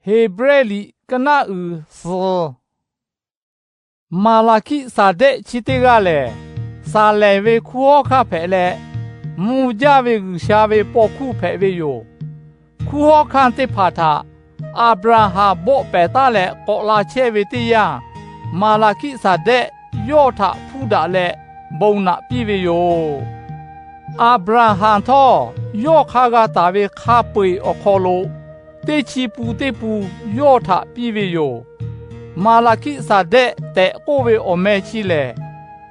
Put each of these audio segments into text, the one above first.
Heˍbrehˇ liꞈ k'aˉ naˆ uiˍ suhˍ. Maˍlaˍhkiˆsaˍdehˆ chi teˇ g'aˇ lehˬ, Saˍlehnˍ ve hkunˉ hawˉ hkanˇ hpehꞈ leh, mvuh jaˇ ve G'uiˬsha ve paw hkuˇ hpehꞈ ve yoˬ. Hkunˉ hawˉ hkanˇ teˇ hpaˍ htaꞈ Aˍbraˍhanˍ bawˆ pehˍ taˉ leh k'awꞈ la chehˇ ve teˇ yanˇ, Maˍlaˍhkiˆsaˍdehˆ yawˇ htaꞈ hpuˇ daꞈ leh bon naꞈ piˇ ve yoˬ. Aˍbraˍhanˍ htawˇ, yawˇ hk'a g'a taˍ ve hk'a peu-eˬ awˬ hk'aw lo teˇ chi pun teˇ pun yawˇ htaꞈ piˇ ve yoˬ. Maˍlaˍhkiˆsaˍdehˆ tehꞈ k'oˆ ve awˬ meh chi lehˬ,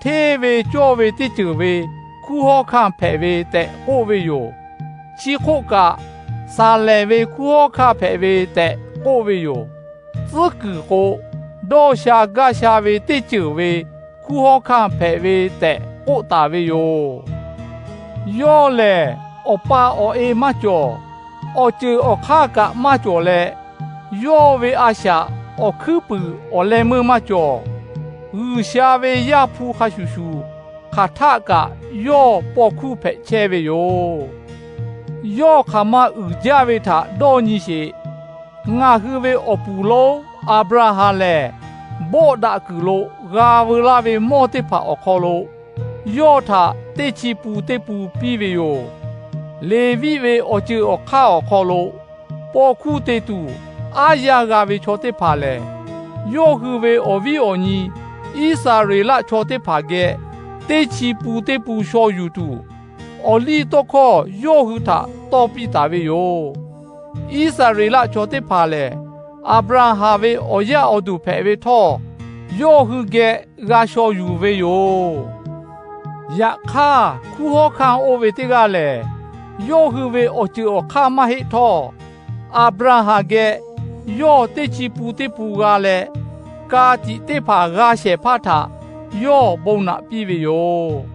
hteˇ ve cawˇ ve teˇ ceuˬ ve hkunˉ hawˉ hkanˇ hpehꞈ ve tehꞈ k'oˆ ve yoˬ. Chi hk'oˆ kaꞈ, Saˍlehnˍ ve hkunˉ hawˉ hkanˇ hpehꞈ ve tehꞈ k'oˆ ve yoˬ. Tcuhˉ kuiˬ k'o, dawˇ sha gaˇ sha ve teˇ ceuˬ ve hkunˉ hawˉ hkanˇ hpehꞈ ve tehꞈ k'oˆ taˍ ve yoˬ. Yawˇ lehˬ, awˬ pa awˬ e maˇ cawˬ. Awˬ ceuˬ awˬ hk'aˇ kaꞈ maˇ cawˬ leh, yawˇ ve a shaꞈ awˬ hkuiˉ puiˍ awˬ leh meuˇ maˇ cawˬ. G'uiˬsha ve Yaˇ hpu hk'a shuˍ shuˍ hk'aˬ htaˆ kaꞈ yawˇ paw hkuˇ hpehꞈ chehˇ ve yoˬ. Yawˇ hk'aˬ ma uiˍ jaˇ ve htaꞈ dawˇ nyi sheˍ. Ngaˬ hui ve awˬ puˍ lonˉ Aˍbraˍhanˍ lehˬ, bawˆ daꞈ kuiˬ lo g'a veu laˇ ve mawˇ teˇ hpaˍ awˬ hk'aw lo yawˇ htaꞈ teˇ chi pun teˇ pun piˇ ve yoˬ. Leˍviˆ ve awˬ ceuˬ awˬ hk'aˇ awˬ hk'aw lo paw hkuˇ te tuˬ aˉ yanˇ g'a ve chaw teˇ hpaˍ lehˬ, yawˇ hui ve awˬ viˉ awˬ nyi Iˉsaˍreˍlaˆ chaw teˇ hpaˍ geh teˇ chi pun teˇ pun shaw yuˬ tuˬ, awˬ liˇ tawˇ hkawˇ yawˇ hui htaꞈ tawˇ piˇ taˍ ve yoˬ. Iˉsaˍreˍlaˆ chaw teˇ hpaˍ lehˬ, Aˍbraˍhanˍ ve awˬ yaˇ awˬ duˬ hpehꞈ ve htawˇ, yawˇ hui geh g'a shaw yuˬ ve yoˬ. Yaꞈ hk'aˇ, hkunˉ hawˉ hkanˇ oˇ ve teˇ g'aˇ lehˬ, yawˇ hui ve awˬ ceuˬ awˬ hk'aˇ maˇ heˆ htawˇ, Aˍbraˍhanˍ geh yawˇ teˇ chi pun teˇ pun g'a leh, ka tiꞈ teˇ hpaˍ g'a shehˍ hpaˇ htaꞈ yawˇ bon naꞈ piˇ ve yoˬ.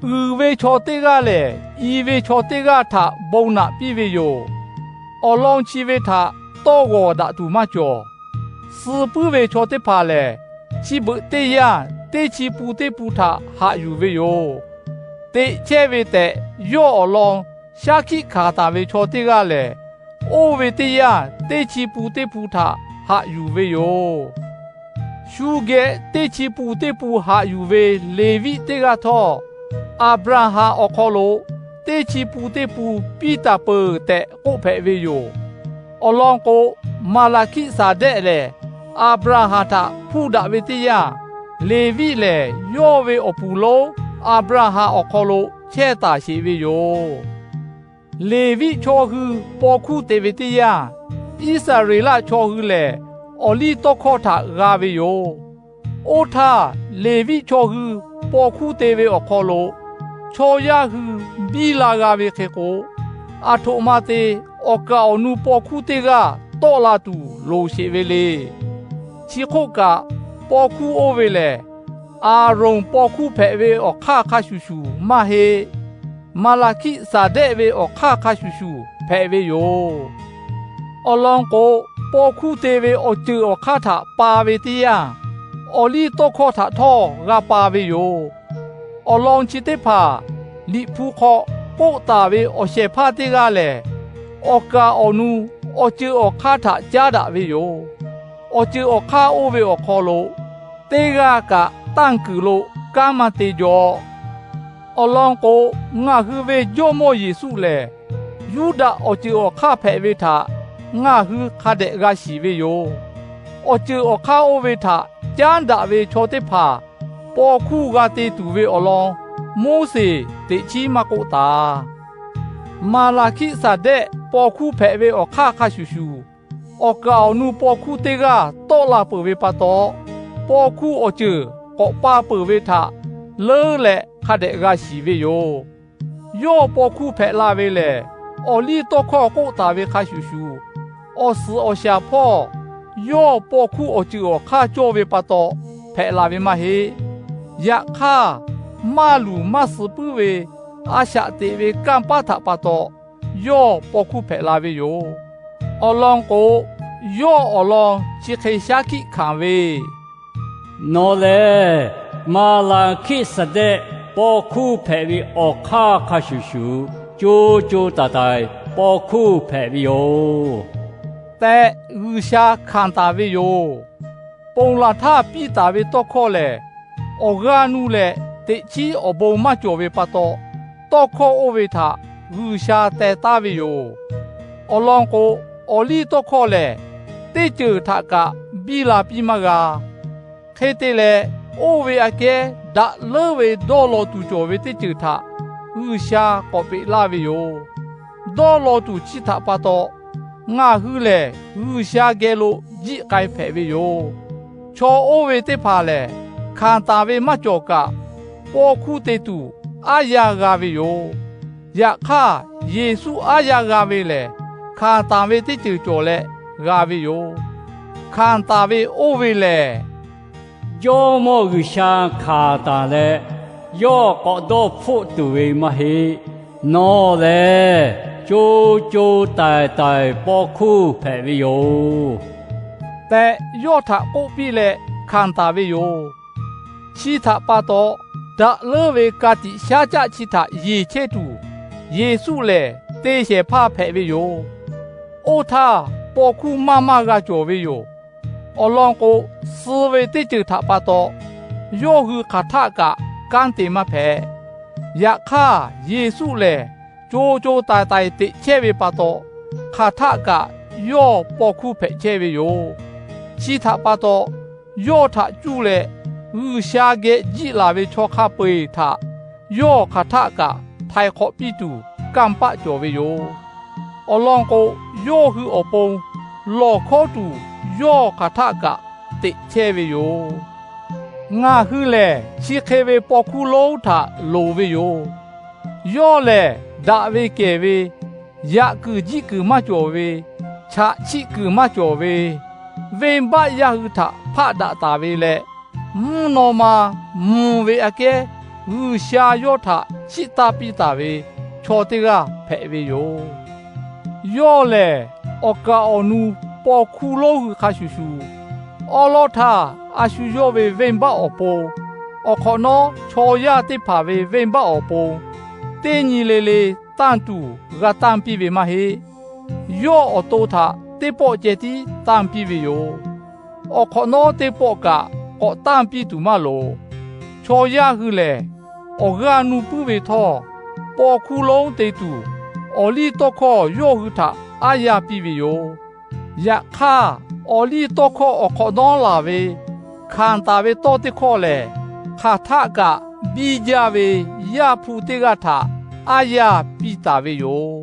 Uiˍ ve chaw teˇ g'aˇ lehˬ, i ve chaw teˇ g'aˇ htaꞈ bon naꞈ piˇ ve yoˬ. Awˬ lawn chi ve htaꞈ tawˇ g'awˬ daꞈ tuˬ maˇ cawˬ. Suh puiˉ ve chaw teˇ hpaˍ lehˬ, chi beuꞈ teˇ yanˇ teˇ chi pun teˇ pun htaꞈ haꞈ yuˬ ve yoˬ. Teꞈ chehˇ ve tehꞈ yawˇ awˬ lawn shaˉ hkiˆ hkanˍ taˍ ve chaw teˇ g'aˇ lehˬ, oˇ ve teˇ yanˇ teˇ chi pun teˇ pun htaꞈ haꞈ yuˬ ve yoˬ. Shu geh teˇ chi pun teˇ pun haꞈ yuˬ ve Leˍviˆ teˇ g'aˇ htawˇ, Aˍbraˍhanˍ awˬ hk'aw lo teˇ chi pun teˇ pun piˇ taˍ peuˬ tehꞈ k'oˆ hpehꞈ ve yoˬ. Awˬ lawn k'o, Maˍlaˍhkiˆsaˍdehˆ lehˬ Aˍbraˍhanˍ htaꞈ hpuˇ daꞈ ve teˇ yanˇ, Leˍviˆ lehˬ yawˇ ve awˬ puˍ lonˉ Aˍbraˍhanˍ awˬ hk'aw lo chehˇ taˍ sheˍ ve yoˬ. Leˍviˆ chaw hui paw hkuˇ te ve teˇ yanˇ, Iˉsaˍreˍlaˆ chaw hui lehˬ awˬ liˇ tawˇ hkawˇ htaꞈ g'a ve yoˬ. Oˇ htaˇ, Leˍviˆ chaw hui paw hkuˇ te ve awˬ hk'aw lo chaw yaˇ hui biˇ la g'a ve hk'e k'o, aˬ htoꞈ ma te awˬ kaˍ awˬ nu paw hkuˇ teˇ g'aˇ tawˆ la tuˬ loˍ sheˍ ve le. Chi hk'oˆ kaꞈ, paw hkuˇ oˇ ve lehˬ, Aˍronˍ paw hkuˇ hpehꞈ ve awˬ hk'aˇ hk'a shuˍ shuˍ maˇ heˆ. Maˍlaˍhkiˆsaˍdehˆ ve awˬ hk'aˇ hk'a shuˍ shuˍ hpehꞈ ve yoˬ. Awˬ lawn k'o, paw hkuˇ te ve awˬ ceuˬ awˬ hk'aˇ htaꞈ pa ve teˇ yanˇ, awˬ liˇ tawˇ hkawˇ htaꞈ htawˇ g'a pa ve yoˬ. Awˬ lawn chi teˇ hpaˍ Liꞈ hpu hk'aw k'oˆ taˍ ve awˬ shehˍ hpaˇ teˇ g'aˇ lehˬ, awˬ kaˍ awˬ nu awˬ ceuˬ awˬ hk'aˇ htaꞈ caˉ daꞈ ve yoˬ. Awˬ ceuˬ awˬ hk'aˇ oˇ ve awˬ hk'aw lo teˇ g'aˇ kaꞈ tanˇ kuiˬ lo kanˉ maˇ te jaw. Awˬ lawn k'o, ngaˬ hui ve Jawˇmawˇ Yeˍsuˆ lehˬ, Yuˇdaꞈ awˬ ceuˬ awˬ hk'aˇ hpehꞈ ve htaꞈ ngaˬ hui hk'a dehꞈ g'a shiˍ ve yoˬ. Awˬ ceuˬ awˬ hk'aˇ oˇ ve htaꞈ caˉ daꞈ ve chaw teˇ hpaˍ paw hkuˇ g'a te tuˬ ve awˬ lawn Moˉseˍ teꞈ chiˉ maˇ k'oˆ taˍ. Maˍlaˍhkiˆsaˍdehˆ paw hkuˇ hpehꞈ ve awˬ hk'aˇ hk'a shuˍ shuˍ, awˬ kaˍ awˬ nu paw hkuˇ teˇ g'aˇ tawˆ la peuˬ ve pa taw, paw hkuˇ awˬ ceuˬ k'awꞈ pa peuˬ ve htaꞈ leuˉ leh hk'a dehꞈ g'a shiˍ ve yoˬ. Yawˇ paw hkuˇ hpehꞈ la ve lehˬ, awˬ liˇ tawˇ hkawˇ k'oˆ taˍ ve hk'a shuˍ shuˍ, awˬ suhˍ awˬ shaˍ hpawˇ yawˇ paw hkuˇ awˬ ceuˬ awˬ hk'aˇ cawˇ ve pa taw hpehꞈ la ve maˇ heˆ. Yaꞈ hk'aˇ, maˇ luˬ maˇ suh puiˉ ve a shaꞈ teꞈ ve kanˇ paˉ htaꞈ pa taw yawˇ paw hkuˇ hpehꞈ la ve yoˬ. Awˬ lawn k'o, yawˇ awˬ lawn chi hk'e shaˉ hkiˆ hkanˍ ve, Nawˬ lehˬ Maˍlaˍhkiˆsaˍdehˆ paw hkuˇ hpehꞈ ve awˬ hk'aˇ hk'a shuˍ shuˍ, co co taiˍ taiˍ paw hkuˇ hpehꞈ ve yoˬ. tehꞈ G'uiˬsha hkanˍ taˍ ve yoˬ. Ponˬ laˬ htaˇ piˇ taˍ ve tawˇ hkawˇ lehˬ, awˬ g'aˇ nuˇ leh teꞈ chiˉ awˬ bon maˇ cawˬ ve pa taw, tawˇ hkawˇ oˇ ve htaꞈ G'uiˬsha teh taˉ ve yoˬ. Awˬ lawn k'o, awˬliˇtawˇhkawˇ lehˬ, teˇ ceuˬ htaꞈ kaꞈ biˇ la piˇ maˇ g'a. Hk'e te leh, oˇ ve aꞈ kehˉ daꞈ leuˉ ve dawˇ law tuˬ cawˬ ve teˇ ceuˬ htaꞈ G'uiˬsha k'awꞈ peꞈ laˇ ve yoˬ. Dawˇ law tuˬ chi htaꞈ pa taw, ngaˬ hui lehˬ G'uiˬsha geh lo jiˆ k'ai hpehꞈ ve yoˬ. Chaw oˇ ve teˇ hpaˍ lehˬ, hkanˍ taˍ ve maˇ cawˬ kaꞈ, paw hkuˇ te tuˬ aˉ yaˇ g'a ve yoˬ. Yaꞈ hk'aˇ, Yeˍsuˆ aˉ yaˇ g'a ve lehˬ, hkanˍ taˍ ve teˇ ceuˬ cawˬ leh g'a ve yoˬ. Hkanˍ taˍ ve oˇ ve lehˬ, Jawˇmawˇ G'uiˬsha hkanˍ taˍ leh yawˇ k'awꞈ dawˇ hpfuhˆ tuˬ ve maˇ heˆ. Nawˬ lehˬ co co taiˍ taiˍ paw hkuˇ hpehꞈ ve yoˬ tehꞈ, yawˇ htaꞈ k'oˆ piˇ leh hkanˍ taˍ ve yoˬ. Chi htaꞈ pa taw, daꞈ leuˉ ve ka tiꞈ shaˉ caˆ chi htaꞈ yeˬ chehˇ tuˬ, Yeˍsuˆ lehˬ te shehˍ hpaˇ hpehꞈ ve yoˬ. Oˇ htaˇ, paw hkuˇ maˇ maˇ g'a cawˬ ve yoˬ. Awˬ lawn k'o, suh ve teˇ ceuˬ htaꞈ pa taw, yawˇ hui hk'aˬ htaˆ kaꞈ kanˉ te maˇ hpehꞈ. Yaꞈ hk'aˇ, Yeˍsuˆ lehˬ co co taiˍ taiˍ teꞈ chehˇ ve pa taw, hk'aˬ htaˆ kaꞈ yawˇ paw hkuˇ hpehꞈ chehˇ ve yoˬ. Chi htaꞈ pa taw, yawˇ htaꞈ cuˇ leh G'uiˬsha geh jiˆ laˬ ve chaw hk'a peu-eˬ htaꞈ yawˇ hk'aˬ htaˆ kaꞈ htaiˍ hk'awꞈ piˇ tuˬ kanˇ paˆ cawˬ ve yoˬ. Awˬ lawn k'o, yawˇ hui awˬ pon lawˬ hkawˉ tuˬ yawˇ hk'aˬ htaˆ kaꞈ teꞈ chehˇ ve yoˬ. Ngaˬ hui lehˬ, chi hk'e ve paw hkuˇ lonˉ htaꞈ loˍ ve yoˬ. Yawˇ lehˬ, daꞈ ve kehˬ ve, yaꞈ kuiˬ jiˆ kuiˬ maˇ cawˬ ve, chaꞈ chiˆ kuiˬ maˇ cawˬ ve, venˇbaˆ yaˇ hui htaꞈ hpaˆ daꞈ taˍ ve leh, mvuhˇ naw ma mvuh ve aꞈ kehˉ G'uiˬsha yawˇ htaꞈ chiˇ taˇ piˇ taˍ ve chaw teˇ g'aˇ hpehꞈ ve yoˬ. Yawˇ lehˬ, awˬ kaˍ awˬ nu paw hkuˇ lonˉ hui hk'a shuˍ shuˍ, awˉ lawˉ htaˇ a shu yawˇ ve venˇbaˆ awˬ pon, awˬ hk'awꞈ nawˉ chaw yaˇ teˇ hpaˍ ve venˇbaˆ awˬ pon, teˇ nyi le le tanˇ tuˬ g'a tanˇ piˇ ve maˇ heˆ. Yawˇ awˬ to htaꞈ teˇ pawˆ ceh tiˉ tanˇ piˇ ve yoˬ. Awˬ hk'awꞈ nawˉ teˇ pawˆ kaꞈ k'awꞈ tanˇ piˇ tuˬ maˇ loˍ. Chaw yaˇ hui lehˬ, awˬ g'aˇ nuˇ puiˉ ve htawˇ, paw hkuˇ lonˉ te tuˬ, awˬliˇtawˇhkawˇ yawˇ hui htaꞈ aˉ yaˇ piˇ ve yoˬ. Yaꞈ hk'aˇ, awˬliˇtawˇhkawˇ awˬ hk'awꞈ nawˉ laˬ ve hkanˍ taˍ ve tawˇ teˇ hkawˇ lehˬ, hk'aˬ htaˆ kaꞈ biˇ jaˇ ve Yaˇ hpu teˇ g'aˇ htaꞈ aˉ yaˇ piˇ taˍ ve yoˬ.